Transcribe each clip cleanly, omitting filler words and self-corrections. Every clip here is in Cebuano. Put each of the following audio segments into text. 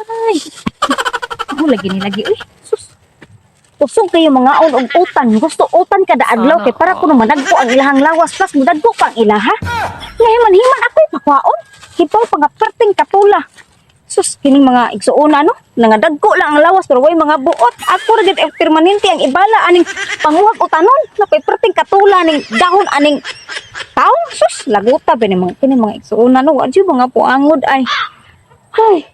Ay. Ako lagi ni lagi uy. Sus. Usog kayo mga og utan. Gusto utan kada adlaw kay para kuno managpo ang ilahang lawas plus mudagko pa ang ilaha. Ngahiman-himan ako'y pakwaon. Hipaw pa nga perting katula. Sus, kining mga igsuona no? Nangadagko lang ang lawas pero way mga buot. Ako ra gid ay permanente ang ibala aning panguhag utanon. Napay perting katula ning dahon aning taong. Sus, laguta ba ni mga kini mga igsuona no? Wa jud mga puangod ay. Ay.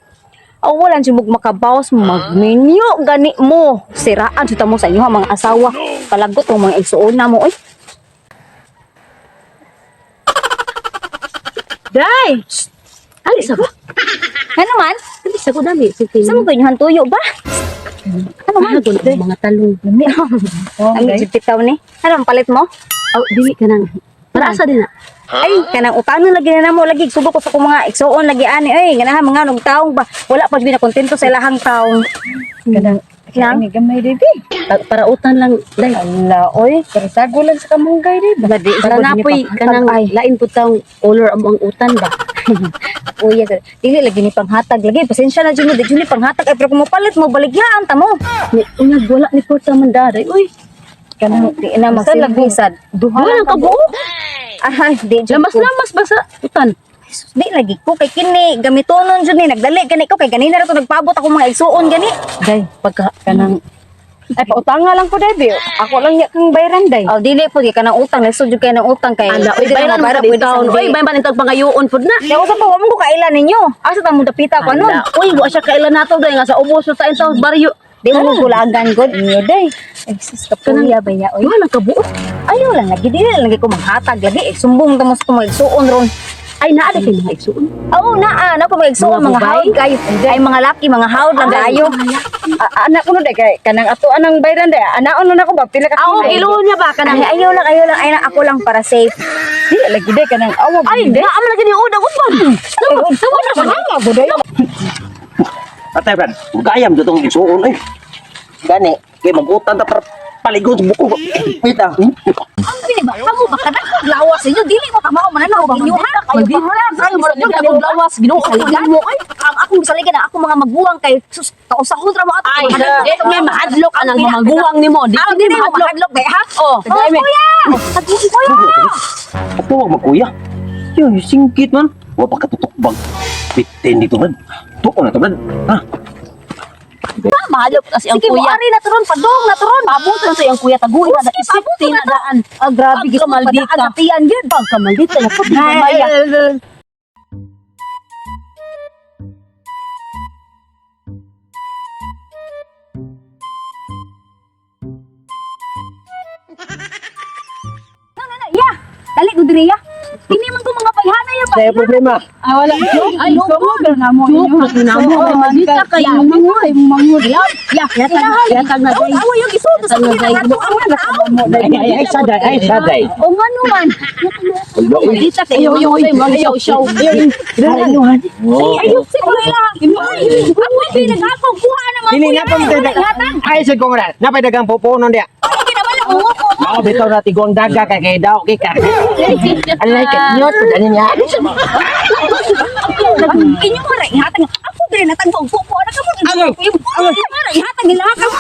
Awalan si mug makabawas magminyo gani mo. Siraan jud ta mo sa inyo ha, mga asawa. Palagot ang mga igsuona mo oy. Day! Ali sa ko. Ano man? Ali sa ko dami. Sige. Sa mo ganyan tuyo ba? Ano man? Mga talong. Ang jud bitaw ni. Ano ang palit mo? Oh, dili ka nang. Para asa din na. Ay, kanang utanon lagi na namo lagi subo ko sa akong mga igsuon lagi ani oy, ganahan mga nog taong ba. Wala pa jud na kontento sa ilahang taong. Kanang Nang? kani gamay day bi. Para utan lang day. Ala oy, para sago lang sa kamunggay day ba. Ladi, Para napoy kanang ay. lain pud taong color amo ang utan ba. Uya, sir. Dili lagi ni panghatag lagi. Pasensya na jud mo, di jud ni panghatag ay pero kung mopalit mo baligyaan ta mo. Ni unyag wala ni porta man daday. Uy, Kanang di na Basta magsilbi sad. Duha wala lang ka buo. Ay, di jud ko. Lamas-lamas ba sa utan? Di lagi ko kay kini gamitonon jud ni nagdali gani ko kay ganina ra to nagpaabot ako mga igsuon gani. Day, pagka kanang ay pautanga lang ko day bi. Ako lang nya kang bayran day. Oh, dili po kay kanang utang lisod jud kay nang utang kay. Ala, oy, pwede bayran na mo mabayra, pwede pwede sa taon. Oy, dili. bayran man intag pangayoon pud na. Kaya usa pa wa mo ko kailan ninyo. Asa ta mo dapita ko anon? Ala, uy, wa siya kailan nato day nga sa ubos sa taon baryo. Di mo gulagan god. Inyo day. Ay sus kapuya ba niya oy. Wala ka buo. Ayaw lang lagi dili lang lagi ko manghatag lagi eh, sumbong ta mo sa mga igsuon ron. Ay naa kay mga igsuon. Oo naa na ko mga igsuon Mga mga babae? hawd kayo. Ay mga laki mga hawd lang kayo. Anak ko no day kay kanang ato anang bayran day. Anaon na nako ba pila ka Aw, ilo niya ba kanang Ay, ayaw lang ayaw lang ay na ako lang para safe. Dili lagi day kanang awa. Ay, naa man lagi ni udang uban. Wala ko day. Atay Brad, gayam dito ang igsuon eh. Gani, kay magutan ta para paligon sa buko. Wait ah. Ang dili ba kamo ba kanang lawas inyo dili mo kamao mananaw inyo ha. Kayo pa Kayo mo lang kag lawas Ginoo ko mo ay ang akong gisaligan ang akong mga maguwang kay sus kausahon ra mo ato. Ay, di may mahadlok anang mga maguwang nimo. Di Ang dili mo mahadlok kay ha. Oh, Oh, kuya! Kuya! Ato wag magkuya. Yo, singkit man. Wa pa katutukbag. Bitin dito Brad. Tuon na to Brad. Ha? mahadlok kasi ang Sige, kuya. buari na turon, padong na turon. Pabuto sa iyang kuya taguin na Sige, pabuto isip na to. daan. Ah, grabe, Pagka maldita. Padaan sa tiyan yun. Pagkamaldita na pud mamaya. Ya, dali ko diri ya. Kini man ko mga bayhana ya ba. Sa problema. Ah, wala. Ay, So mo na mo. Joke na mo. Maldita kay Mangoy, mangoy. Ya, Yatag na day. Awa yung isuto sa Yatag na kanya day. ato ang tao. Ay ay ay saday, ay saday. O nga naman. Maldita kay ayo ayo ayo ayo. Oh. Ay, ayok si kuya. Ay, ako pinag-akong kuha naman. Dili na pang Ay sa kong rat. Napay dagang pupunon dia. Ay, kinabala mo ko. Mao bitaw na tigong daga kay kay daw kay ka. Alay ka nyot pud ani niya. Inyo mo ra ihatag. Ako diri natag og kuko na kamo. Agoy! Inyo mo ra ihatag nila kamo.